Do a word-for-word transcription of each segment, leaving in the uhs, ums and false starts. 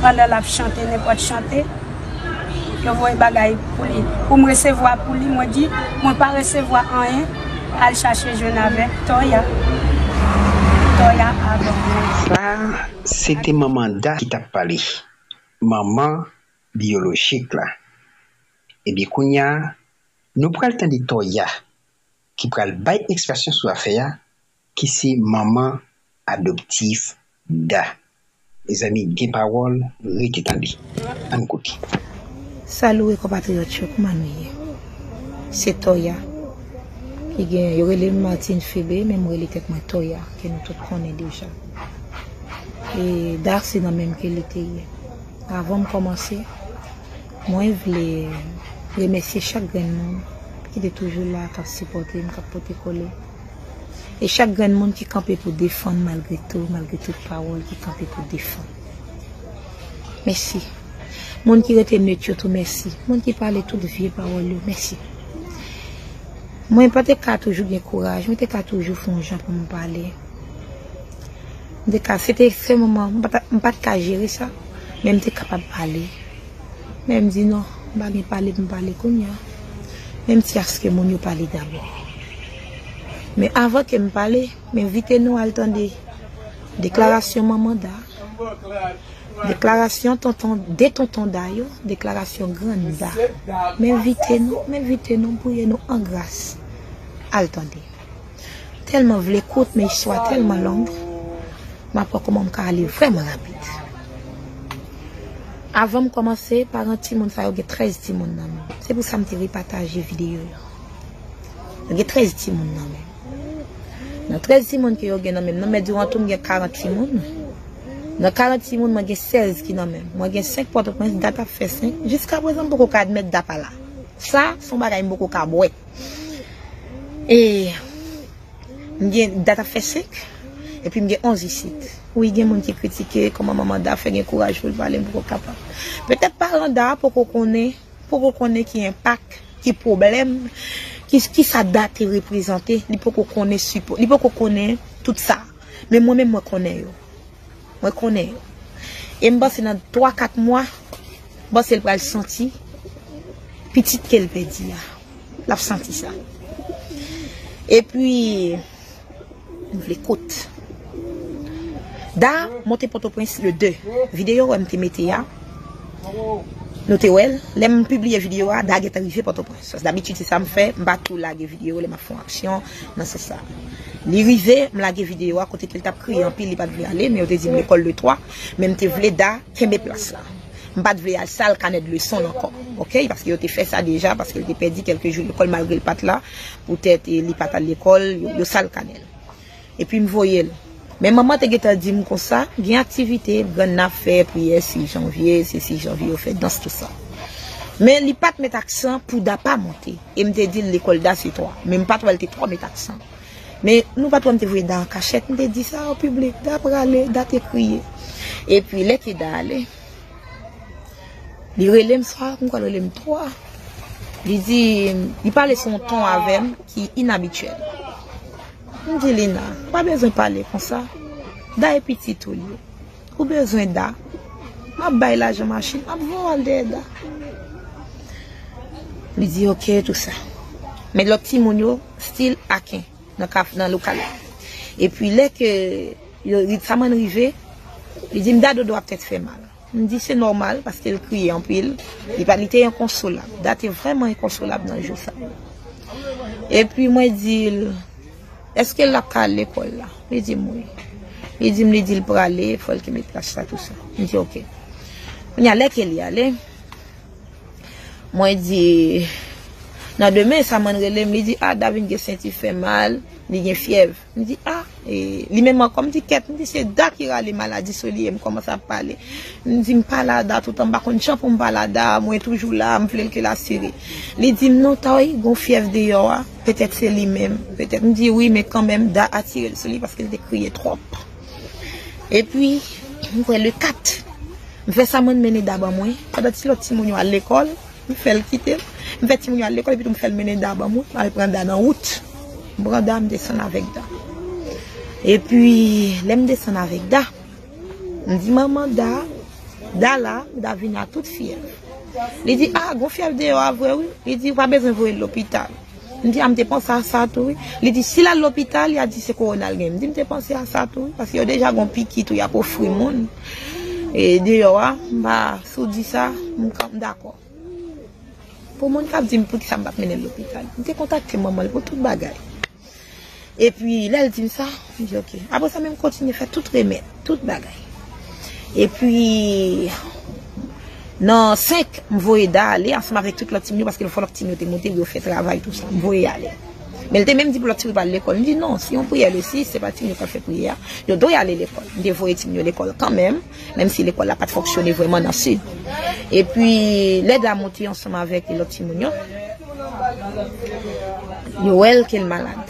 Pandan l ap chante nenpòt chante, yo voye bagay pou li. Pou m resevwa pou li, mwen di, mwen pa resevwa anyen, al chache jwenn avèk Toya. Toya avan mwen. Sa, se te manman Da ki t ap pale. Manman biyolojik la. Ebyen, kounye a, nou pral tande Toya ki pral bay eksplikasyon sou afè a, ki se manman adoptif Da. Mezanmi, gen pawòl, rete tande. Ann koute. Salut konpatriyòt yo, kòman nou ye? Se Toya ki gen, yo rele m Martine Febe, men m rele tèt mwen Toya, ke nou tout konnen deja. E Da se nan menm ke li te ye. Avan m kòmanse, mwen vle remèsye chak grenn moun ki te toujou la, k ap sipòte m, k ap pote kole. E chak grenn moun ki kanpe pou defann malgre tou, malgre tout pawòl ki kanpe pou defann. Mèsi. Moun ki rete net yo tou, mèsi. Moun ki pale tout vye pawòl yo, mèsi. Mwen pa te ka toujou gen kouraj, mwen te ka toujou fè yon jan pou m pale. M te ka, se te ekstrèmman, m pa t ka jere sa, men m te kapab pale. Men m di non, m pa gen pale pou m pale kounye a. Men m ti aske moun yo pale dabò. Men avan ke m pale, m envite nou al tande deklarasyon manman Da, deklarasyon tonton, de tonton Da yo, deklarasyon grann Da. M envite nou, m envite nou, m priye nou an gras. Al tande. Tèlman vle kout, men istwa tèlman long, m ap wè kòman m ka ale vrèman rapid. Avan m kòmanse, paran timoun sa yo gen trèz timoun nan men. Se pou sa m te repataje videyo yo. Yo gen trèz timoun nan men. Nan trèz timoun ke yo gen nan men m nan, men diwan tou m gen karant timoun. Nan karant timoun, mwen gen sèz ki nan men m. Mwen gen senk Pòtoprens, Dat ap fè senk. Jiska prezan, m poko ka admèt Da pa la. Sa, se yon bagay m poko ka bwè. E m gen, Dat ap fè senk, epi m gen onz isit. Wi, gen moun ki kritike kòman manman Da fè gen kouraj pou l pale, m poko kapab. Petèt paran Da poko konnen, poko konnen ki enpak, ki pwoblèm, ki, ki sa Da te reprezante, li poko konnen sipò, li poko konnen tout sa. Men mwen menm mwen konnen yo. Mwen konnen yo. E m panse nan twa kat mwa, m panse l pral santi pitit ke l pèdi a. L ap santi sa. Epi, m vle kout. Da monte Pòtoprens le de. Videyo wè m te mete a, nou te wè l. Lè m pibliye videyo a, Da gentan rive Pòtoprens. Dabitid se sa m fè, m pa tou lage videyo lè m ap fè yon aksyon nan sans sa. Li rive, m lage videyo a kote ke l t ap kriye anpil, li pa t vle ale, men yo te di m lekòl le twa, men m te vle Da kenbe plas la. M pa t vle al sal kanè de leson l ankò, oke? Paske yo te fè sa deja, paske l te pèdi kèlke jou lekòl malgre l pa t la, poutèt e li pa t al lekòl, yo, yo sal kanè l. Epi m voye l. Men manman te gentan di m konsa, gen aktivite grann nan ap fè, priyè sis janvye, se sis janvye, yo fè dans, tout sa. Men li pa t met aksan pou Da pa monte. E m te di l lekòl Da se twa. Men m pa t wè l te twò met aksan. Men nou pa t wè m te voye Da an kachèt, m te di sa an piblik, Da prale, Da te kriye. Epi lè ke Da ale, li rele m swa, m kwè l rele m twa. Li di, li pale sou yon ton avè m ki inabityèl. M di Lina, pa bezwen pale konsa. Da e pitit ou l ye. Ou bezwen Da. M ap bay lajan machin, m ap voye w al dèyè Da. Li di oke, tou sa. Men lòt timoun yo still aken nan kaf, nan lokal la. Epi lè ke yo, sa mwen rive, li di m Da dodo ap tèt fè mal. M di se nòmal paske l kriye anpil. Li pa, li te enkonsolab. Da te vrèman enkonsolab nan jou sa. Epi mwen di l, èske l ap ka al lekòl la? Li di m wi. Li di m, li di l prale, fò l kenbe plas la, tou sa. M di oke. Kounye a, lè ke li ale, mwen di, nan demen, sa mwen rele m, li di, a, Da vin gen senti fè mal, li gen fyèv. M di, a, e, li menm ankò, m di, kèt, m di, se Da ki rale maladi sou li, e m kòmanse ap pale. M di, m pale a Da toutan, m pa konn jan pou m pale a Da, mwen toujou la, m vle l ke l asire. Li di m, non, Toy, gon fyèv deyò a, petèt se li menm, petèt. M di, wi, men kanmenm, Da atire l sou li paske l te kriye twòp. Epi, m kwè le kat, m fè sa mwen mennen Da ban mwen, pandan ti lòt timoun yo al lekòl, m fè l kite l. M fè timoun yo al lekòl, epi tou m fè l mennen Da ban mwen, m al pran Da nan wout. M pran Da, m desann avèk Da. Epi, lè m desann avèk Da, m di manman Da, Da la, Da vini a tout fyèv. Li di, "A, gon fyèv deyò a vre, wi." Li di, "Ou pa bezwen voye l lopital." M di, "A, m te panse a sa tou, wi." Li di, "Si l al lopital, y a di se kowona l gen." M di, "M te panse a sa tou, wi, paske yo deja gon piki tou y ap ofri moun. E deyò a, m pa, si w di sa, m ka, m dakò." Pou moun k ap di m poukisa m p ap mennen l lopital, m te kontakte manman l pou tout bagay. Epi, lè l di m sa, m di, "Ok." Apre sa, menm kontinye fè tout remèd, tout bagay. Epi, nan senk, m voye Da ale ansanm avèk tout lòt timoun yo, paske fò lòt timoun yo te monte, yo fè travay, tou sa. M voye ale. Men l te menm di pou lòt timoun yo pa al lekòl. M di, "Non, si yon priyè le sis, se pa timoun yo k ap fè priyè a. Yo dwe ale lekòl." M te voye timoun yo lekòl kanmenm, menm si lekòl la pa t fonksyone vrèman nan sid. Epi, lè Da monte ansanm avèk lòt timoun yo, yo wè l ke l malad.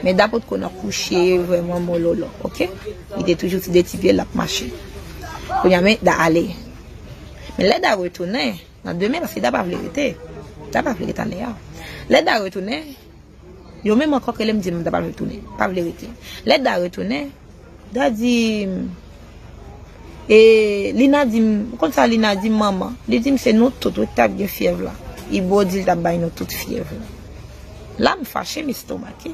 Men Da potko nan kouche vrèman mololo, ok? Li te toujou ti de ti pye, l ap mache. Kounye a, men Da ale. Men lè Da retounen, nan demen, paske Da pa vle rete. Da pa vle rete anlè a. Lè Da retounen, yo menm ankò k rele m di m Da pa vle tounen, pa vle rete. Lè Da retounen, Da di m, e, Lina di m, ou konn sa Lina di m, manman? Li di m se nou tout wi k t ap gen fyèv la. Ibo di l t ap bay nou tout fyèv la. La, m fache, m estomake.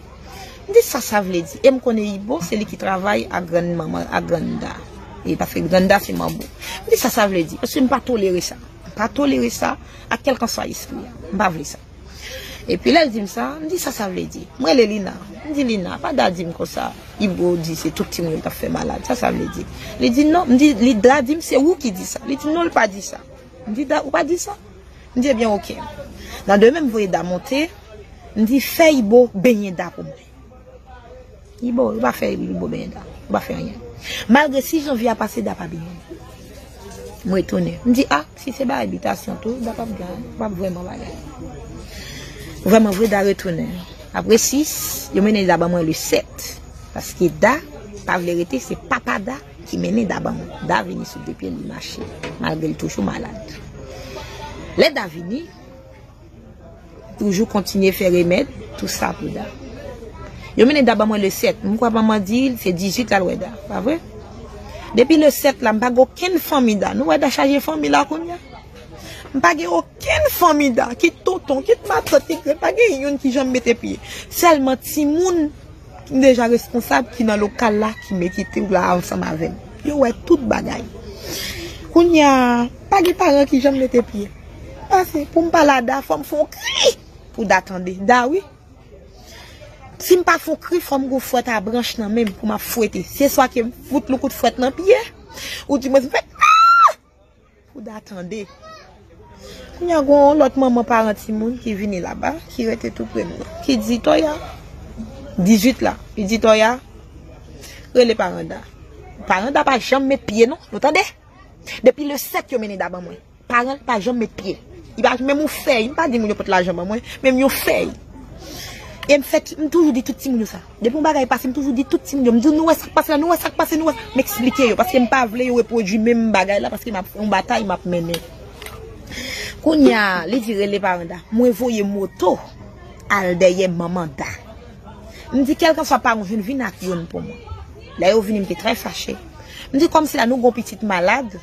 M di, "Sa sa vle di?" E m konnen Ibo, se li ki travay ak grann manman, ak grann Da. E paske grann Da se manbo. M di, "Sa sa vle di?" Paske m pa tolere sa. M pa tolere sa ak kèlkanswa espri a. M pa vle sa. Epi lè l di m sa, m di, "Sa sa vle di?" M rele Lina. M di, "Lina, pa Da di m konsa, Ibo di se tout timoun yo k ap fè malad. Sa sa vle di?" Li di, "Non." M di, "Li Da di m se ou ki di sa." Li di, "Non, l pa di sa." M di, "Da, ou pa di sa?" M di, "Ebyen, ok." Nan demen, m voye Da monte. M di, "Fè Ibo benyen Da pou mwen." Ibo, yo pa fè Ibo benyen Da. Yo pa fè anyen. Malgre sis janvye a pase, Da pa benyen. M retounen. M di, "A, si se bagay bitasyon tou, Da p ap gen, p ap vrèman bagay." Vrèman vre, Da retounen. Apre sis, yo mennen Da ban mwen le sèt. Paske Da pa vle rete, se papa Da ki mennen Da ban mwen. Da vini sou de pye l, li mache. Malgre l toujou malad. Lè Da vini, toujou kontinye fè remèd, tou sa pou Da. Yo mennen Da ban mwen le sèt. M kwè manman di l se dizuit l al wè Da, pa vre? Depi le sèt la, m pa gen okenn fanmi Da. Nou wè Da chaje fanmi la kounye a? M pa gen okenn fanmi Da, kit tonton, kit matant, kit grann, pa gen youn ki janm mete pye. Sèlman timoun ki deja responsab ki nan lokal la ki mete tou la ansanm avè m. Yo wè tout bagay. Kounye a, pa gen paran ki janm mete pye. Pase, pou m pale a Da, fò m fè yon kri pou Da tande. Da, wi. Si m pa fè yon kri, fò m gon fwèt a branch nan men m pou m ap fwete. Se swa ke m fout l yon kout fwèt nan pye, ou dimwens m fè, "A!" Pou Da tande. Kounye a, gon lòt manman paran timoun ki vini laba, ki rete tou pre m nan, ki di, "Toya, dizuit la." Li di, "Toya, rele paran Da." Paran Da pa janm met pye non, nou tande? Depi le sèt yo mennen Da ban mwen. Paran l pa janm met pye. Li pa menm yon fèy, m pa di moun yo pot lajan ban mwen, menm yon fèy. E m fè, m toujou di tout timoun yo sa. Depi yon bagay pase, m toujou di tout timoun yo. M di, "Nou wè sa k pase la, nou wè sa k pase, nou wè sa." M eksplike yo, paske m pa vle yo repwodui menm bagay la, paske m ap fè yon batay, m ap mennen. Kounye a, li di, "Rele paran Da." Mwen voye moto al dèyè manman Da. M di, "Kèlkanswa paran w jwenn, vin ak youn pou mwen." Lè yo vini, m te trè fache. M di, "Kòmsi la nou gon pitit malad."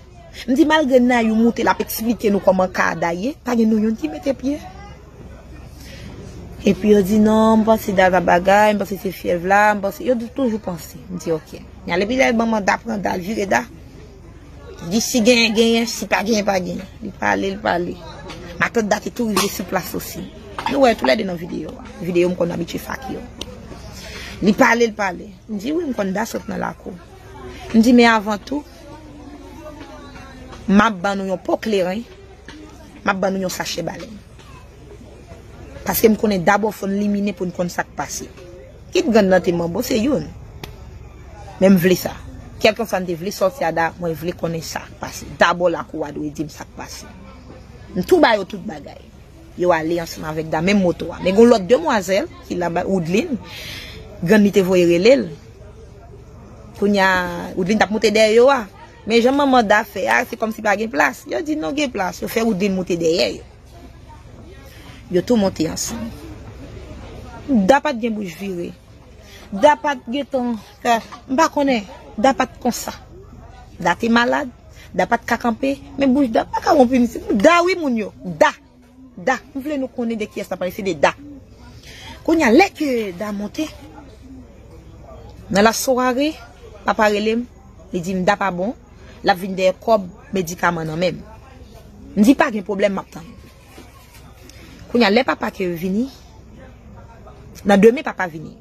M di, "Malgre Nayou moute, l ap eksplike nou kòman ka a Da ye, pa gen nou youn ki mete pye." Epi yo di, "Non, m panse Da t ap bagay, m panse se fyèv la, m panse," yo di, toujou panse. M di, "Ok." Kounye a, epi lè manman Da pran Da, l vire Da. Li di, "Si genyen, genyen, si pa genyen, pa genyen." Li pale, li pale. Matant Da te tou rive sou plas osi. Nou wè toulède nan videyo a. Videyo m konn abitye fake yo. Li pale, li pale. M di, "Wi, m konn Da sot nan lakou." M di, "Men avan tou, m ap ban nou yon po kleren, m ap ban nou yon sachè balèn." Paske m konnen dabò fò n limine pou n konn sa k pase. Kit grann nan te manbo, se youn. Men m vle sa. Kèlkanswa n te vle sòti a Da, mwen vle konnen sa k pase. Dabò lakou a dwe di m sa k pase. M tou ba yo tout bagay. Yo ale ansanm avèk Da, menm moto a. Men gon lòt demwazèl ki laba, Woodline, grann li te voye rele l. Kounye a, Woodline t ap moute dèyè yo a. Men jan manman Da fè a, se kòmsi pa gen plas. Yo di non, gen plas. Yo fè Woodline moute dèyè yo. Yo tou monte ansanm. Da pa t gen bouch vire. Da pa t gentan fè, m pa konnen, Da pa t konsa. Da te malad. Da pa t ka kanpe, men bouch Da pa ka wonpi misye. Da wi moun yo, Da. Da. M vle nou konnen de kiyès n ap pale, se de Da. Kounye a, lè ke Da monte, nan lasware, papa rele m, li di m Da pa bon, l ap vin dèyè kòb medikaman nan men m. M di pa gen pwoblèm, m ap tann. Kounye a, lè papa ke vini, nan demen papa vini.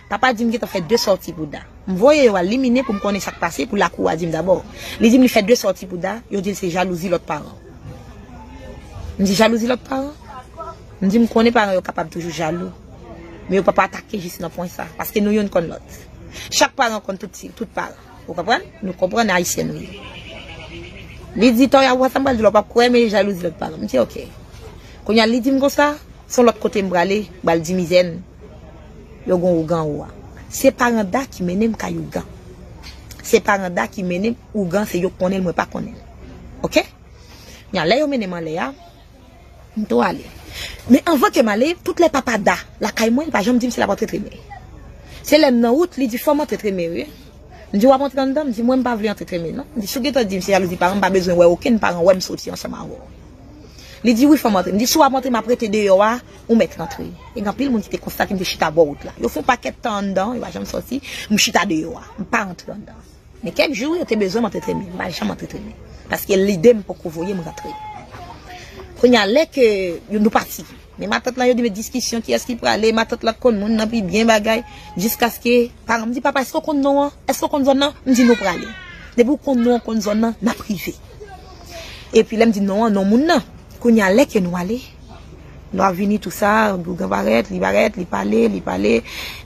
Papa di m gentan fè de sòti pou Da. M voye yo al liminen pou m konnen sa k pase, pou lakou a di m dabò. Li di m li fè de sòti pou Da, yo di l se jalouzi lòt paran. M di jalouzi lòt paran? M di m konnen paran yo kapab toujou jalou. Men yo pa pa atake jis nan pwen sa, paske nou youn konn lòt. Chak paran konn tout, ti- tout paran. Ou konprann? Nou konprann ayisyen nou ye. Li di, Toya, ou wè sa m pral di w la, w p ap kwè, men jalouzi lòt paran. M di, oke. Kounye a, li di m konsa, se yon lòt kote m prale, m pral di mizè n, yo gon ougan ou a. Se paran Da ki mennen m kay ougan. Se paran Da ki mennen m ougan, se yo konnen l, mwen pa konnen l. Oke? Kounye a, lè yo mennen m anlè a, m tou ale. Men anvan ke m ale, tout lè papa Da lakay mwen, li pa janm di m si l ap antre tremen. Se lè m nan wout, li di, fò m antre tremen, wi. M di, w ap antre anndan? M di, mwen, m pa vle antre tremen, non. M di, si w gentan di m se jalouzi paran, m pa bezwen wè okenn paran wè m soti ansanm avè w. Li di, wi, fò m antre. M di, si w ap antre, m ap rete deyò a, ou mèt rantre. E gen anpil moun ki te konstate m te chita bò wout la. Yo fè yon pakèt tan anndan, yo pa janm sòti, m chita deyò a. M pa rantre anndan. Men kèk jou, yo te bezwen m antre tremen. M pa janm antre tremen. Paske lide m poko voye m rantre. Kounye a, lè ke yo, nou pati. Men matant lan, yo di, men diskisyon, kiyès ki prale, matant lan konn moun nan pi byen bagay. Jiskaske, paran m di, papa, èske w konn non an? Èske w konn zòn nan? M di, nou prale. Depi w konn non an, konn zòn nan, n ap rive. Epi lè m di non an, non moun nan. Kounye a, lè ke nou ale, lè w ap vini, tou sa, ougan parèt, li parèt, li pale, li pale,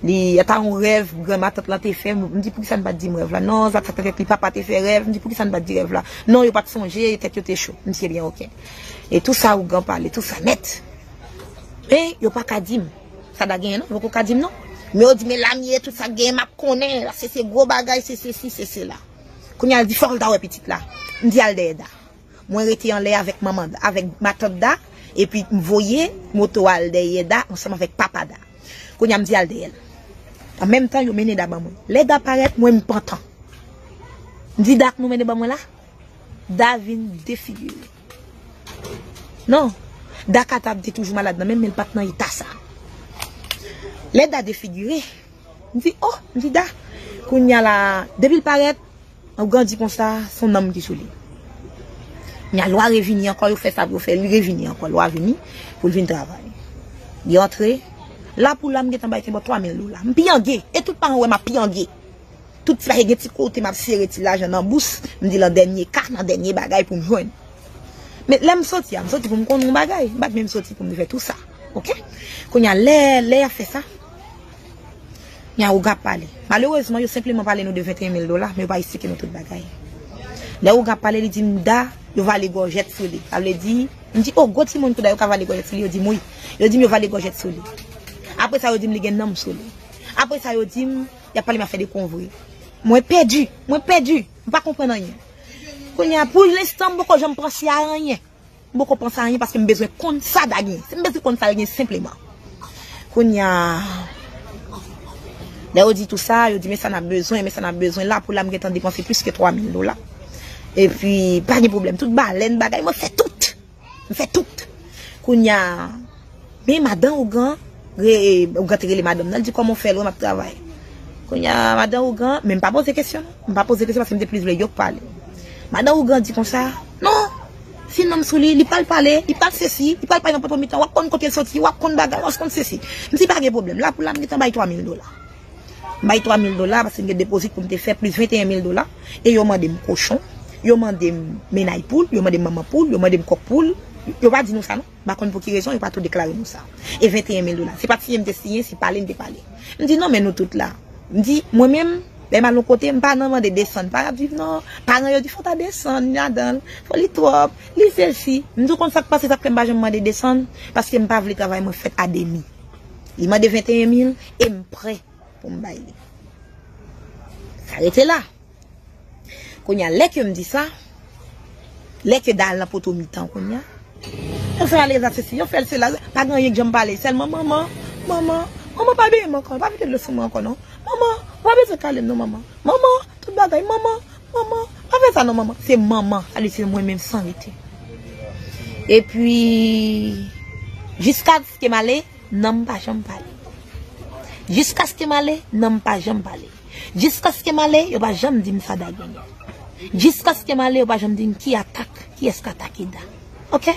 li, ata yon rèv, granmatant lan te fè, m di, poukisa n pa t di m rèv la? Non, sa, sa, sa, li papa te fè rèv, m di, poukisa n pa t di rèv la? Non, yo pa t sonje, tèt yo te cho. M di, ebyen, oke. E tou sa, ougan pale, tou sa nèt. Men, yo pa ka di m. Sa Da genyen, non, yo poko ka di m, non. Men yo di, men Lamie, tout sa k genyen, m ap konnen, paske se gwo bagay, se sesi, se sela. Kounye a, l di, fò l ta wè pitit la. M di, al dèyè Da. Mwen rete anlè avèk manman, avèk matant Da, epi m voye moto a al dèyè Da ansanm avèk papa Da. Kounye a m di al dèyè l. An menm tan, yo mennen Da ban mwen. Lè Da parèt, mwen m pantan. M di Da k nou mennen ban mwen la, Da vin defigire. Non, Da ka ta te toujou malad nan menm, men l pa t nan eta sa. Lè Da defigire, m di, oh, m di Da. Kounye a la, depi l parèt, Ougan di konsa, se yon nanm ki sou li. Kounye a lwa revini ankò, yo fè sa pou yo fè, li revini ankò, lwa vini pou l vin travay. Li antre, la pou la, m gentan bay kenbòt twa mil dola. M pyangé, e tout paran wè m ap pyangé. Tout ti bagay gen ti kote m ap sere ti lajan nan bous, m di lan dènye ka, nan dènye bagay pou m jwenn. Men lè m soti a, m soti pou m konn yon bagay, m pa t menm soti pou m te fè tou sa. Oke? Kounye a lè, lè y ap fè sa, Nya ougan ap pale. Malerezman, yo senpleman pale nou de venteyen mil dola, men yo pa esplike nou tout bagay. Lè ougan ap pale, li di m Da, yo vale gòjèt sou li. Sa vle di, m di, oh, gwo timoun tou Da, yo ka vale gòjèt sou li, yo di m wi. Yo di m yo vale gòjèt sou li. Apre sa, yo di m li gen nanm sou li. Apre sa, yo di m, y ap pale m afè de konvre. Mwen pèdi, mwen pèdi, m pa konprann anyen. Kounye a, pou lenstan, m poko janm panse a anyen. M poko panse a anyen paske m bezwen konn sa Da gen. Si m bezwen konn sa l gen senpleman. Kounye a, lè yo di tou sa, yo di, men sa n ap bezwen, men sa n ap bezwen. La pou la, m gentan depanse plis ke twa mil dola. Epi, pa gen pwoblèm. Tout balèn, bagay, mwen fè tout. M fè tout. Kounye a, men madan ougan, re, ougan te rele madanm nan, l di, kòman w fè l wè m ap travay? Kounye a, madan ougan, men m pa poze kesyon, non. M pa poze kesyon paske m te plis vle yo k pale. Madan ougan di konsa, non, si nanm sou li, li pral pale, li pral sesi, li pral pale nan poto mitan, w ap konn kote l soti, w ap konn bagay, w ap konn sesi. M di pa gen pwoblèm, la pou la, m gentan bay twa mil dola. M bay twa mil dola paske m gen depozit pou m te fè, plis venteyen mil dola. E yo mande m kochon, yo mande m mennay poul, yo mande m manman poul, yo mande m kòk poul. Yo pa di nou sa, non. M pa konn pou ki rezon yo pa tou deklare nou sa. E venteyen mil dola. Se pa t siyen m te siyen, se pale m te pale. M di, non, men nou tout la. M di, mwen menm, lè m al yon kote, m pa nan mande desann. Pa ap viv, non. Paran yo di, fò w ta desann ladan l. Fò li twòp. Li sesi. M di, w konn sa k pase, sa k fè m pa janm mande desann? Paske m pa vle travay mwen fèt a demi. Li mande venteyen mil e m prè pou m bay li. Sa rete la. Kounye a, lè ke m di sa, lè ke Da al nan poto mitan kounye a, yo fè ale la sesi, yo fè l sela, pa gen anyen k janm pale, sèlman manman, manman, manman pa benyen m ankò, pa vide dlo sou mwen ankò non. Manman, ou pa bezwen kale m non manman. Manman, tout bagay, manman, manman, Pa fè sa non, manman. Se manman. Sa vle di se mwen menm san rete. Epi, jiskaske m ale, nanm pa janm pale. Jiskaske m ale, nanm pa janm pale. Jiskaske m ale, yo pa janm di m sa Da genyen. Jiskaske m ale, yo pa janm di m ki atak, kiyès k atake Da. Oke?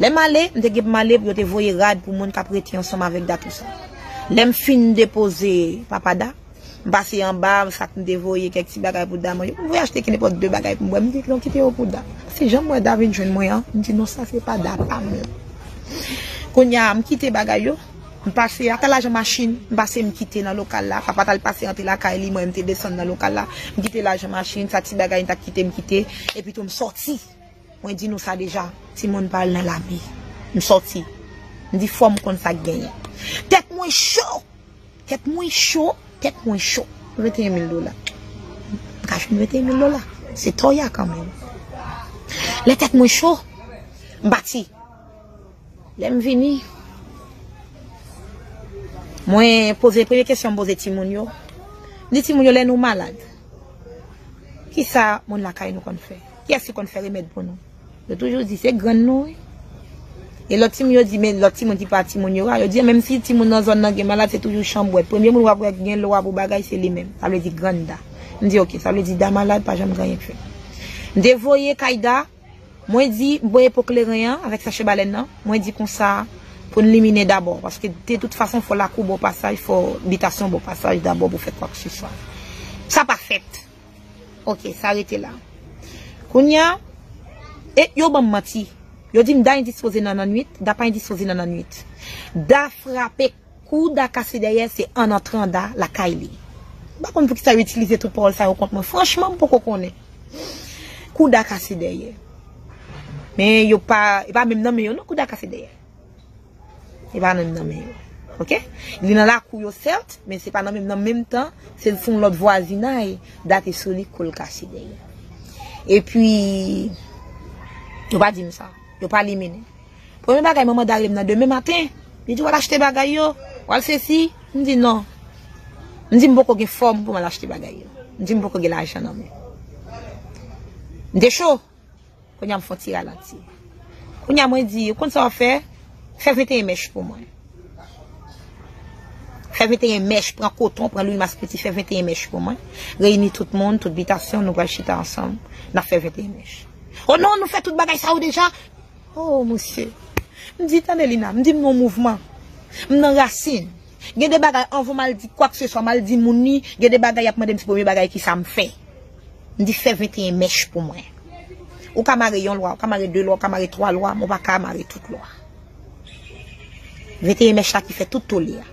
Lè m ale, m te gen pou m ale pou yo te voye rad pou moun k ap rete ansanm avèk Da tousa. Lè m fin depoze papa Da, m pase anba, sak m te voye, kèk ti bagay pou Da manje. M voye achte ki nenpòt de bagay pou m bwè. M di, "Non, kite yo pou Da." Se jan m wè Da vin jwenn mwen an, m di, "Non, sa se pa Da pa m." Kounye a, m kite bagay yo, m pase, ata lajan machin, m pase, m kite nan lokal la. Papa t al pase antre lakay li, mwen, m te desann nan lokal la. M kite lajan machin, sa ti bagay, m ta kite, m kite. Epi tou, m sòti. Mwen di nou sa deja, timoun pa al nan lame. M sòti. M di, "Fò m konn sa k genyen." Tèt mwen cho! Tèt mwen cho, tèt mwen cho. Venteyen mil dola. M ka jwenn venteyen mil dola. Se toya kanmenm. Lè tèt mwen cho, m pati. Lè m vini, mwen poze, premye kesyon m poze timoun yo. M di timoun yo, "Lè nou malad, kisa moun lakay nou konn fè? Kiyès ki konn fè remèd pou nou?" Yo toujou di, "Se grann nou, wi." E lòt timoun yo di, men lòt timoun ki pa timoun yo a, yo di, "Menm si timoun nan zòn nan gen malad, se toujou chanbwèt. Premye moun w ap wè ki gen lwa pou bagay, se li menm." Sa vle di grann Da. M di, "Oke, sa vle di Da malad, pa janm gen anyen k fè." M te voye kay Da, mwen di, m voye po kleren an avèk sachè balèn nan, mwen di konsa, pou n liminen dabò, paske de tout fason, fò lakou ba w pasaj, fò bitasyon ba w pasaj dabò pou fè kwakseswa. Sa pa fèt. Oke, sa rete la. Kounye a, e yo ban m manti. Yo di m Da endispoze nan lannwit, Da pa endispoze nan lannwit. Da frape, kou Da kase dèyè, se an antran Da lakay li. M pa konn poukisa yo itilize tout pawòl sa yo kont mwen. Franchman, m poko konnen. Kou Da kase dèyè. Men yo pa, e pa menm nan men yo non, kou Da kase dèyè. E pa menm nan men yo. Oke? Li nan lakou yo, sèt, men se pa nan menm, nan menm tan, se sou yon lòt vwazinay, Da te sou li, kou l kase dèyè. Epi, yo pa di m sa. Yo pa liminen. Premye bagay, manman Da rele m nan demen maten. Li di, "W al achte bagay yo, w al sesi." M di, "Non." M di, "M poko gen fòm pou m al achte bagay yo." M di, "M poko gen lajan nan men." M te cho. Kounye a m fè yon ti ralanti. Kounye a mwen di, "Ou konn sa w ap fè? Fè venteyen mèch pou mwen. Fè venteyen mèch, pran koton, pran lwil maspiti, fè venteyen mèch pou mwen. Reyini tout moun, tout bitasyon, nou pral chita ansanm, n ap fè venteyen mèch." "O non, nou fè tout bagay sa yo deja." O, mesye. M di, "Tande, Lina," m di, "M nan mouvman. M nan rasin. Gen de bagay, anvan m al di kwakseswa, m al di moun li, gen de bagay y ap mande m, se premye bagay ki sa m fè." M di, "Fè venteyen mèch pou mwen. Ou ka mare yon lwa, ou ka mare de lwa, ou ka mare twa lwa, men ou pa ka mare tout lwa." Venteyen mèch la ki fè tout tole a.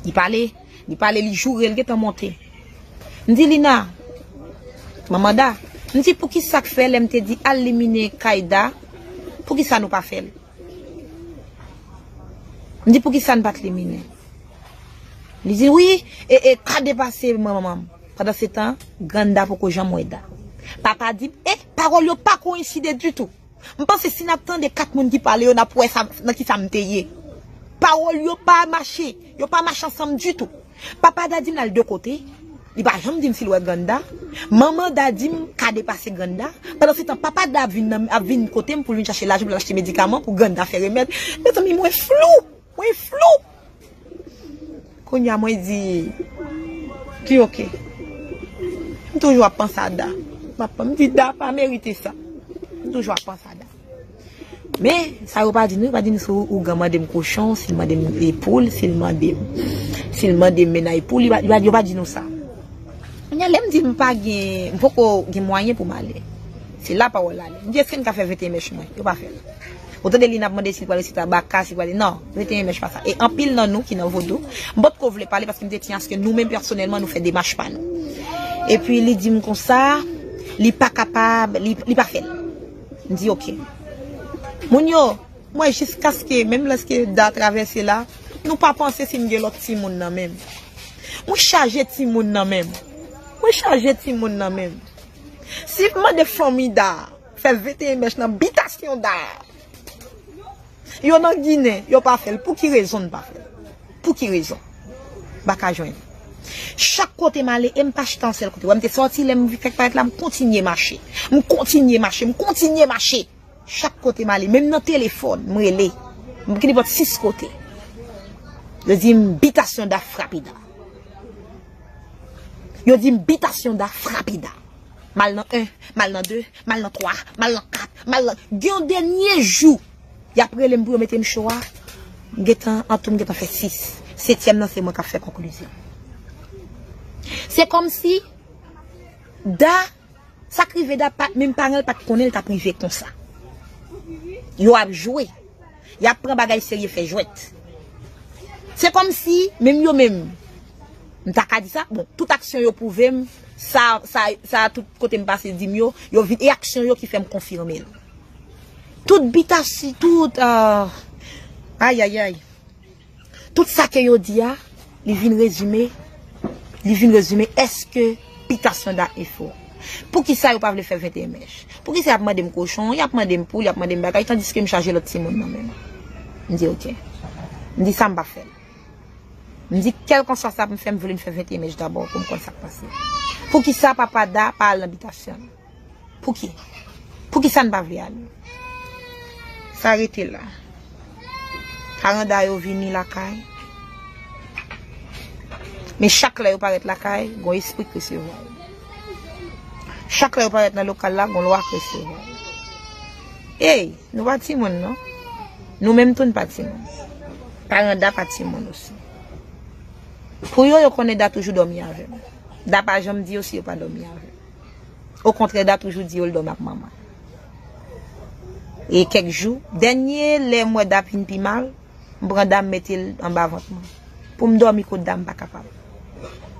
Li pale, li pale, li joure, li gentan monte. M di, "Lina, manman Da," m di, "Poukisa k fè lè m te di al liminen kay Da, poukisa nou pa fè l?" M di, "Poukisa n pa t liminen?" Li di, "Wi, e, e ka depase manman m." Pandan se tan, grann Da poko janm wè Da. Papa di m, e, pawòl yo pa koyenside ditou. M panse si n ap tande kat moun ki pale yo, n ap wè sa, nan ki sa m te ye. Pawòl yo pa mache, yo pa mache ansanm ditou. Papa Da di m l al de kote, li pa janm di m si l wè grann Da. Manman Da di m ka depase grann Da. Pandan se tan, papa Da ap vin nan, ap vin kote m pou l vin chache lajan pou l achte medikaman pou grann Da fè remèd. Mezanmi, mwen flou, mwen flou. Kounye a mwen di, ki oke. M toujou ap panse a Da. M ap, m di Da pa merite sa. M toujou ap panse a Da. Men, sa yo pa di nou, yo pa di nou si ougan mande m kochon, si l mande m poul, si l mande m, si l mande m mennaj poul, yo pa, yo pa, yo pa di nou sa. Kounye a, lè m di m pa gen, m poko gen mwayen pou m ale. Se la pawòl la ale. M di, èske n ka fè venteyen mèch mwen? Yo pa fè l. Ou tande li n ap mande si l prale chita baka, si l prale, non, venteyen mèch pa sa. E anpil nan nou ki nan vodou, m potko vle pale paske m te di aske nou menm pèsonèlman nou fè demach pa nou. Epi li di m konsa, li pa kapab, li, li pa fè l. M di, oke. Moun yo, mwen jiskaske, menm lèske Da travèse la, nou pa panse si m gen lòt timoun nan men m. Mwen chaje timoun nan men m. Mwen chaje timoun nan men m. Si m mande fanmi Da fè venteyen mèch nan bitasyon Da, yo nan Ginen, yo pa fè l. Pou ki rezon n pa fè l? Pou ki rezon? M pa ka jwenn. Chak kote m ale, e m pa chita yon sèl kote. Wè, m te sòti, lè m fèk parèt la, m kontinye mache. M kontinye mache, m kontinye mache. Chak kote m ale, menm nan telefòn, m rele. M gen nenpòt sis kote. Yo di m bitasyon Da frape Da. Yo di m bitasyon Da frape Da. M al nan en, m al nan de, m al nan twa, m al nan kat, m al nan, gen yon dènye jou, y ap rele m pou yo mete m cho a. M gentan, an tou, m gentan fè sis. Setyèm nan, se mwen k ap fè konklizyon. Se kòmsi Da, sa k rive Da, pa, menm paran l pa t konnen l t ap rive konsa. Yo ap jwe. Y ap pran bagay serye fè jwèt. Se kòmsi, menm yo menm, m ta ka di sa, bon, tout aksyon yo pwouve m, sa, sa, sa, tout kote m pase di m yo, yo vin, e aksyon yo ki fè m konfime l. Tout bitasi, tout, ah, ayayay. Tout sa ke yo di a, li vin rezime, li vin rezime, èske bitasyon Da efò? Poukisa yo pa vle fè venteyen mèch? Poukisa y ap mande m kochon, y ap mande m poul, y ap mande m bagay, tandiske m chaje lòt timoun nan men m? M di, oke. M di, sa m pa fè l. M di, kèlkanswa sa pou m fè, m vle m fè venteyen mèch dabò pou m konn sa k pase. Poukisa papa Da pa al nan bitasyon l? Pouki? Poukisa n pa vle ale? Sa rete la. Paran Da yo vini lakay. Men chak lè yo parèt lakay, gon espri k resevwa yo. Chak lè yo parèt nan lokal la, gon lwa k resevwa yo. Ey, nou pa timoun non. Nou menm tou n pa timoun. Paran Da pa timoun osi. Pou yo, yo konnen Da toujou dòmi avè m. Da pa janm di yo si yo pa dòmi avè m. Okontrè, Da toujou di yo l dòmi ak manman. E kèk jou, dènye lè m wè Da vin pi mal, m pran Da m mete l anba vant mwen. Pou m dòmi kot Da m pa kapab.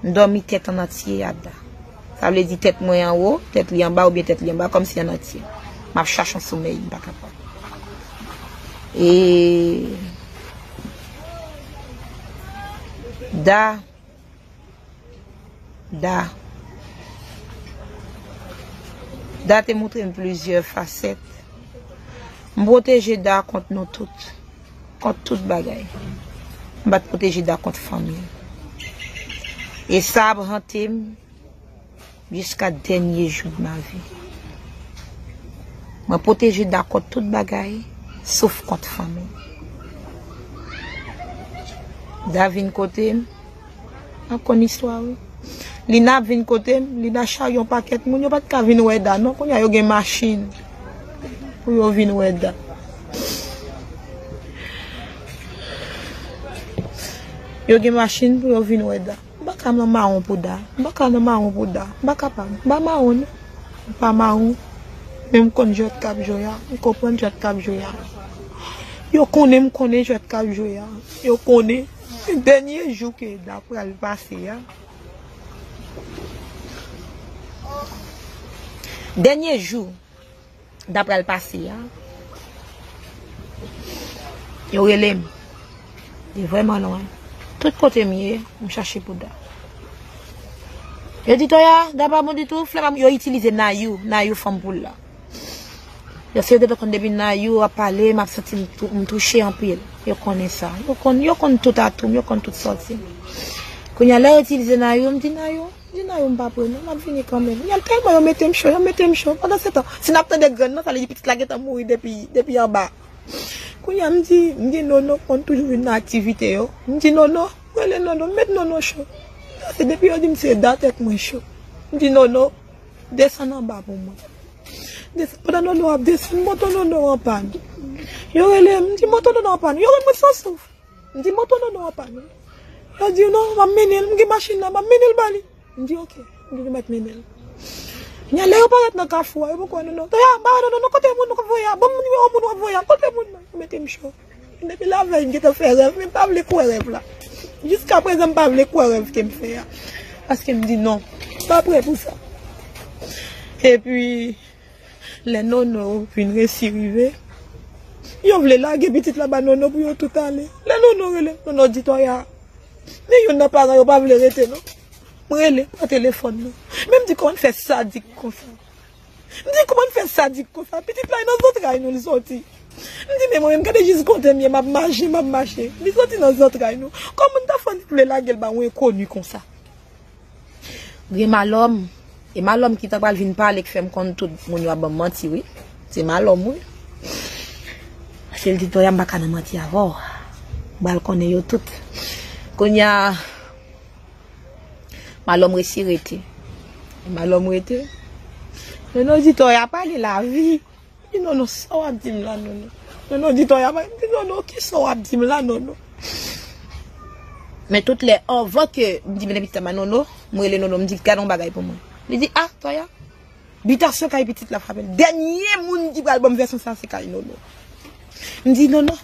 M dòmi tèt an antye a Da. Sa vle di tèt mwen anwo, tèt li anba oubyen tèt li anba, kòmsi an antye. M ap chache yon somèy, m pa kapab. E Da Da. Da te montre m plizyè fasèt. M pwoteje Da kont nou tout. Kont tout bagay. M pa t pwoteje Da kont fanmi l. E sa ap hante m jiska dènye jou de ma vi. Mwen pwoteje Da kont tout bagay, sof kont fanmi. Da vin kote m, m ap konn istwa wi. Lina ap vin kote m, Lina charye yon pakèt moun, yo pa t ka vin wè Da non, kounye a yo gen machin pou yo vin wè Da. Yo gen machin pou yo vin wè Da. M pa ka nan mawon pou Da. M pa ka nan mawon pou Da. M pa kapab. M pa mawon non. M pa mawon. Men m konn jwèt k ap jwe a. M konprann jwèt k ap jwe a. Yo konnen m konnen jwèt k ap jwe a. Yo konnen. Dènye jou ke Da pral pase a. Dènye jou. Da pral pase a. Yo rele m. Li vrèman lwen. Tout kote m ye, m chache pou Da. Yo di Toya, Da pa bon ditou, flè pa bon, yo itilize Nayou, Nayou fanm poul la. Yo se yo te konn depi Nayou ap pale, m ap santi m tou- m touche anpil. Yo konnen sa. Yo konn, yo konn tout atou m, yo konn tout sòti m. Kounye a, lè yo itilize Nayou, m di Nayou, Di Nayou m pa pre non, m ap vini kanmenm. Y al tèlman yo mete m cho, yo mete m cho. Pandan se tan, si n ap tande grenn nan, sa vle di pitit la gentan mouri depi, depi anba. Kounye a m di, m di Nono konn toujou vin nan aktivite yo. M di Nono, m rele Nono, m met Nono cho. Se depi yo di m se Da tèt mwen cho. M di Nono, desann anba pou mwen. Desann, pandan Nono ap desann, moto Nono an pàn. Yo rele m, m di moto Nono an pàn. Yo rann mwen san souf. M di moto Nono an pàn wi. Yo di non, m ap mennen l, m gen machin nan, m ap mennen l ba li. M di oke, m di nou mèt mennen l. Kounye a lè yo parèt nan kafou a, yo poko wè Nono. Toya, m pa wè Nono non, kote moun nou k ap voye a? Ban m nimewo moun w ap voye a, kote moun nan? Yo mete m cho. Depi lavèy m gentan fè rèv, men m pa vle kwè rèv la. Jiska prezan m pa vle kwè rèv ke m fè a. Paske m di non, m pa prè pou sa. Epi, Lè Nono vin resi rive, yo vle lage pitit la ba Nono pou yo tout ale. Lè Nono rele, Nono di Toya, ni youn nan paran yo pa vle rete non. M rele, pran telefòn nan. Men m di kòman n fè sadik konsa. M di kòman n fè sadik konsa. Pitit la e nan zantray nou li soti. M di men mwen menm gade jis kote m ye, m ap mache, m ap mache. Li soti nan zantray nou. Kòman n ta fè n vle lage l ba yon enkoni konsa? Gen malòm. E malòm ki ta pral vin pale k fè m konn tout moun yo ap ban m manti, wi. Se malòm, wi. Paske l di, Toya, m pa ka nan manti avè w. M pral konnen yo tout. Kounye a, malòm resi rete. E malòm rete. Nono di, Toya pa gen lavi. Di, Nono, sa w ap di m la, Nono? Nono di, Toya pa, m di, Nono, kisa w ap di m la, Nono? Men tout lè, anvan ke m di, men pitit la, Nono, m rele Nono, m di, gade yon bagay pou mwen. Li di, a, Toya, bitasyon kay pitit la frape l. Dènye moun ki pral ban m vèsyon sa, se kay Nono. M di, Nono,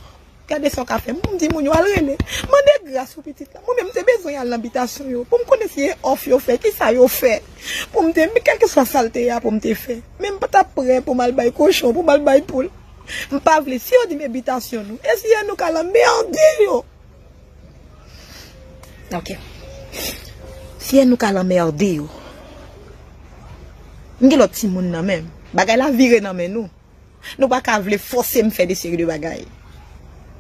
gade sa w ka fè. M di moun yo al rele. Mande gras pou pitit la. Mwen menm, m te bezwen al nan bitasyon yo. Pou m konnen si e òf yo fè, kisa yo fè. Pou m te, kèlkeswa sa l te ye a, pou m te fè. Men m pa t ap prè pou m al bay kochon, pou m al bay poul. M pa vle. Si yo di m e bitasyon nou, e si e nou k al anmède yo? Ok. Si e nou k al anmède yo. M gen lòt timoun nan men m. Bagay la vire nan men nou. Nou pa ka vle fòse m fè de seri de bagay.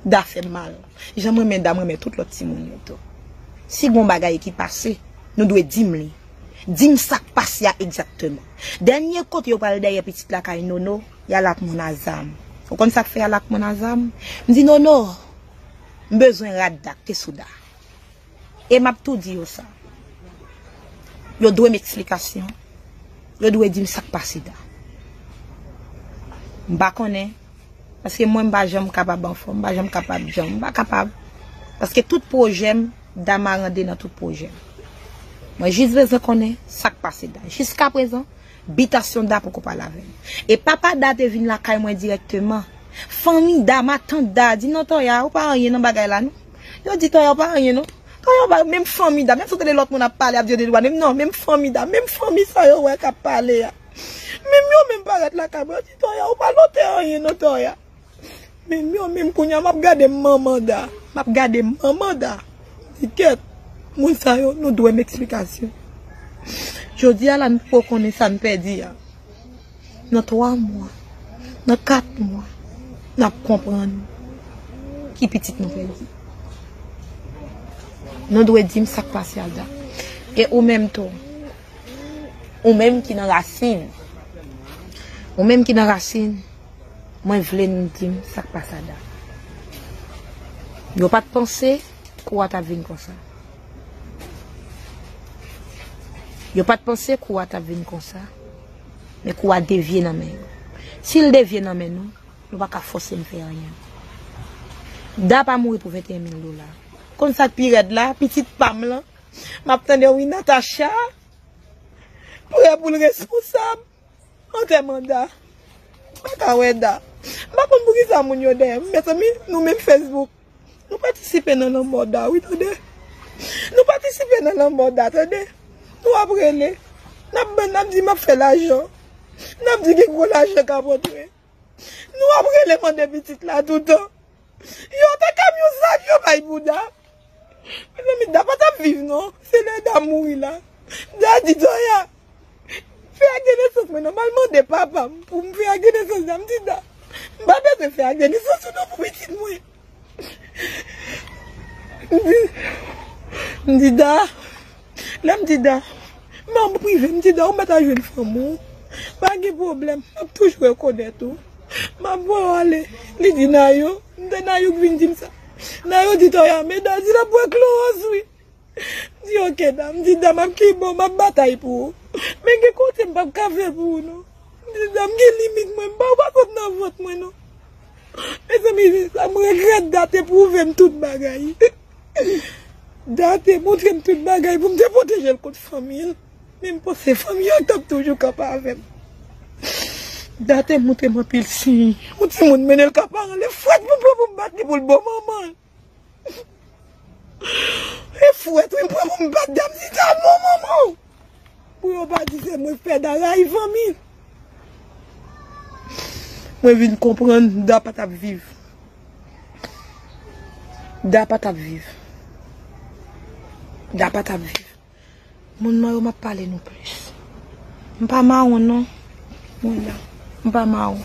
Da fè m mal. Jan m renmen Da, m renmen tout lòt timoun yo tou. Si gon bagay ki pase, nou dwe di m li. Di m sa k pase a egzakteman. Dènye kote yo pral dèyè pitit la kay Nono, y al ak moun a zam. Ou konn sa k fè y al ak moun a zam? M di, Nono, m bezwen rad Da k te sou Da. E m ap tou di yo sa. Yo dwe m eksplikasyon. Yo dwe di m sa k pase Da. M pa konnen. Paske mwen, m pa janm kapab anfòm. M pa janm kapab janm. M pa kapab. Paske tout pwojè m, Da marande nan tout pwojè m. Mwen jis bezwen konnen sa k pase Da. Jiskaprezan, bitasyon Da poko pale avè m. E papa Da te vin lakay mwen dirèkteman. Fanmi Da, matant Da, di non, Toya, ou pa anyen nan bagay la, non. Yo di, Toya, ou pa anyen, non. Toya, ou pa, menm fanmi Da, menm si w tande lòt moun ap pale, ap di yo de dwa, menm non, menm fanmi Da, menm fanmi sa yo wè k ap pale a. Menm yo menm parèt lakay mwen, yo di, Toya, ou pa note anyen, non, Toya. Menm yo menm kounye a, m ap gade manman Da. M ap gade manman Da. Di kèt, moun sa yo, nou dwe m eksplikasyon. Jodi a la, n poko konnen sa n pèdi a. Nan twa mwa, nan kat mwa, n ap konprann ki pitit nou pèdi. Nou dwe di m sa k pase a Da. E ou menm tou, ou menm ki nan rasin, ou menm ki nan rasin, mwen vle n di m sa k pase a Da. Yo pa t panse kou a t ap vin konsa. Yo pa t panse kou a t ap vin konsa. Men kou a devye nan men yo. Si l devye nan men nou, nou pa ka fòse m fè anyen. Da pa mouri pou venteyen mil dola. Konn sa k pi rèd la, pitit pa m lan, m ap tande wi Natacha prè pou l responsab antèman Da. M pa ka wè Da. M pa konn poukisa moun yo dèyè m. Mezanmi, nou menm Facebook, nou patisipe nan lanmò Da, wi, tande. Nou patisipe nan lanmò Da, tande. Nou ap rele. N ap, n ap di m ap fè lajan. N ap di gen gwo lajan k ap rantre. Nou ap rele mande pitit la toutan. Yo te kamyon zam yo bay pou Da. Mezanmi, Da pa t ap viv non. Se lè Da mouri la. Da di Toya, fè ak de nesans mwen non. M al mande papa m pou m fè ak de nesans Da. M di Da, m pa bezwen fè ak de nesans ou non pou pitit mwen. M di, m di Da, lè m di Da, m an prive, m di Da, ou mèt al jwenn fanmi w. Pa gen pwoblèm, m ap toujou rekonèt ou. M ap voye w ale. Li di Nayo, m te Nayo k vin di m sa. Nayo di Toya, men Da di l ap bwè klowòz wi. M di oke Da, m di Da, m ap ki bon, m ap batay pou ou. Men gen kote m p ap ka fè pou ou non. M di Da, m gen limit mwen, m pa, ou pa sot nan vant mwen non. Mezanmi, sa m regrèt, Da te pwouve m tout bagay. Da te montre m tout bagay pou m te pwoteje l kont fanmi l. Men m panse fanmi an t ap toujou kanpe avè m. Da te montre m anpil siy. Yon timoun mennen l ka paran l, e fwèt pou m pran pou m bat li pou l bon manman l. E fwèt wi m pran pou m bat Da, m di Da non manman w. Pou yo pa di se mwen k fè Da rayi fanmi l. Mwen vin konprann Da pa t ap viv. Da pa t ap viv. Da pa t ap viv. Moun mwen yo m ap pale nou plis. M pa mawon non. Mwen la. M pa mawon.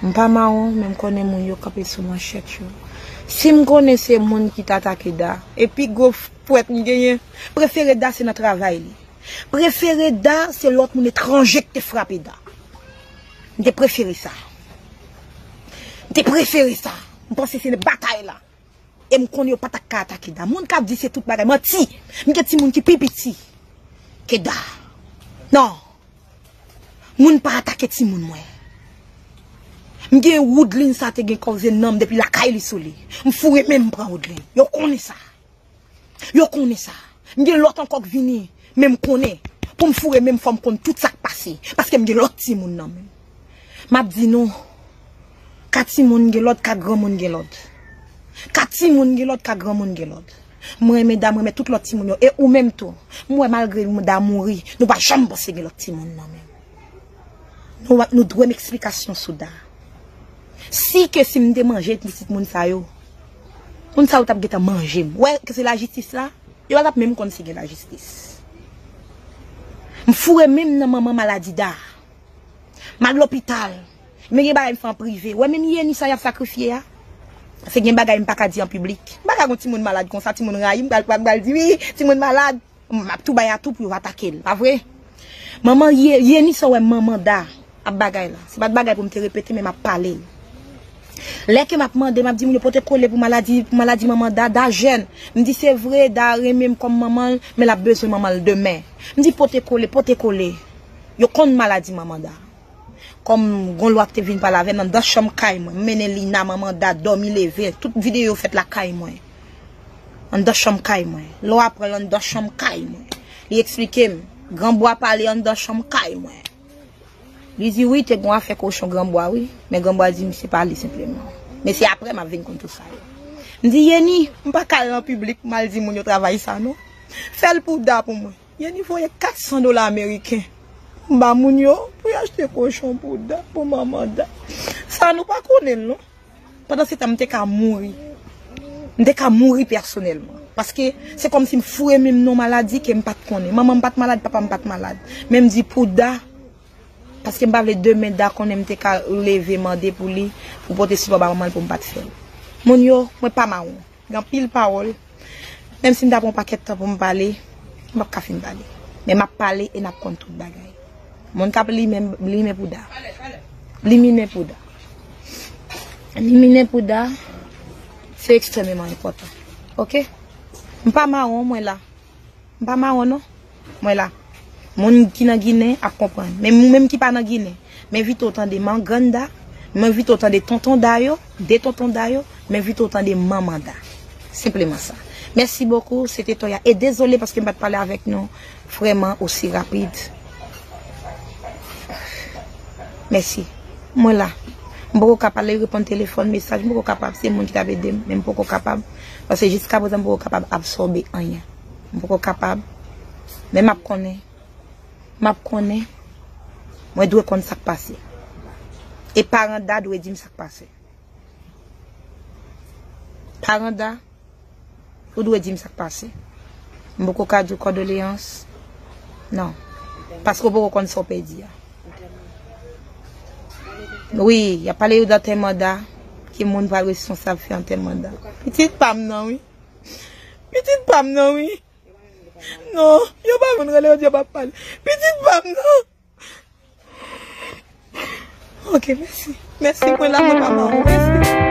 M pa mawon, men m konnen moun yo kanpe sou manchèt yo. Si m konnen se moun ki t atake Da, e pi gwo fwèt m genyen, prefere Da se nan travay li. Prefere Da, se lòt moun etranje ki te frape Da. M te prefere sa. M te prefere sa. M panse se batay la. E m konnen yo pa t ap ka atake Da. Moun k ap di se tout bagay, manti. M gen timoun ki pi piti ke Da. Non. Moun pa atake timoun mwen. M gen Woodline sa te gen koze nanm depi lakay li sou li. M foure men m pran Woodline. Yo konnen sa. Yo konnen sa. M gen lòt ankò k vini, men m konnen. Pou m foure men m fò m konn tout sa k pase. Paske m gen lòt timoun nan men m. M ap di nou, ka timoun gen lòd, ka granmoun gen lòd. Ka timoun gen lòd, ka granmoun gen lòd. Mwen renmen Da, mwen renmen tout lòt timoun yo. E ou menm tou. M wè malgre Da mouri, nou pa janm panse gen lòt timoun nan men m. Nou, nou dwe m eksplikasyon sou Da. Si ke si m te manje pitit moun sa yo, moun sa yo t ap gentan manje m. Wè ke se lajistis la, yo pa t ap menm konn si gen lajistis. M foure men m nan manman maladi Da. M al lopital. Men gen bagay m fè an prive. Wè menm Yeni sa y ap sakrifye a. Se gen bagay m pa ka di an piblik. M pa ka gon timoun malad konsa, timoun rayi m, pral pral pral di wi, timoun malad. M ap tou bay atou pou yo atake l, pa vre? Manman Ye- Yeni sa w wè manman Da ap bagay la. Se pa t bagay pou m te repete, men m ap pale l. Lè ke m ap mande, m ap di moun yo pote kole pou maladi, pou maladi manman Da, Da jèn. M di se vre, Da renmen m kòm manman l, men l ap bezwen manman l demen. M di pote kole, pote kole. Yo konn maladi manman Da. Kòm gon lwa ki te vin pale avè m anndan chanm kay mwen. M mennen Lina, manman Da, dòmi leve. Tout videyo yo fèt lakay mwen. Anndan chanm kay mwen. Lwa pran l anndan chanm kay mwen. Li eksplike m. Granbwa pale anndan chanm kay mwen. Li di wi, te gon afè kochon Granbwa wi. Men Granbwa di m se pa li senpleman. Men se apre m ap vin konn tout sa yo. M di Yeni, m pa ka al nan piblik m al di moun yo travay sa non. Fè l pou Da pou mwen. Yeni voye kat san dola ameriken ba moun yo pou y achte kochon pou Da, pou manman Da. Sa nou pa konnen l non. Pandan se tan m te ka mouri. M te ka mouri pèsonèlman. Paske se kòmsi m foure men m nan maladi ke m pa t konnen. Manman m pa t malad, papa m pa t malad. Men m di pou Da, paske m pa vle demen Da konnen m te ka leve mande pou li, pou pote sipò ba manman l pou m pa t fè l. Moun yo, mwen pa mawon. Gen anpil pawòl. Menm si m ta pran yon pakèt tan pou m pale, m p ap ka fin pale. Men m ap pale e n ap konn tout bagay. Moun k ap limen, limen pou Da. Liminen pou Da. Liminen pou Da, se ekstrèmeman enpòtan. Oke? M pa mawon, mwen la. M pa mawon non. Mwen la. Moun ki nan Ginen ap konprann. Men moun menm ki pa nan Ginen, m envite w tande Man Grann Da, m envite w tande Tonton Da yo, de Tonton Da yo, m envite w tande Manman Da. Senpleman sa. Mèsi bokou, se te Toya. E dezole paske m pa t pale avèk nou vrèman osi rapid. Mèsi. Mwen la. M poko ka pale, reponn telefòn, mesaj, m poko kapab. Se moun ki t ap ede m, men m poko kapab. Paske jiska prezan m poko kapab absòbe anyen. M poko kapab. Men m ap konnen. M ap konnen. Mwen dwe konn sa k pase. E paran Da dwe di m sa k pase. Paran Da, ou dwe di m sa k pase. M poko ka di w kondoleyans. Non. Paske w poko konn sa w pèdi a. Wi, y ap pale yo d antèman Da. Ki moun pral responsab fè antèman Da? Pitit pa m nan, wi. Pitit pa m nan, wi. Non, yo pa vin rele yo di yo p ap pale. Pitit pa m nan. Ok, mèsi. Mèsi, mwen la, mwen pa mawon. Mèsi.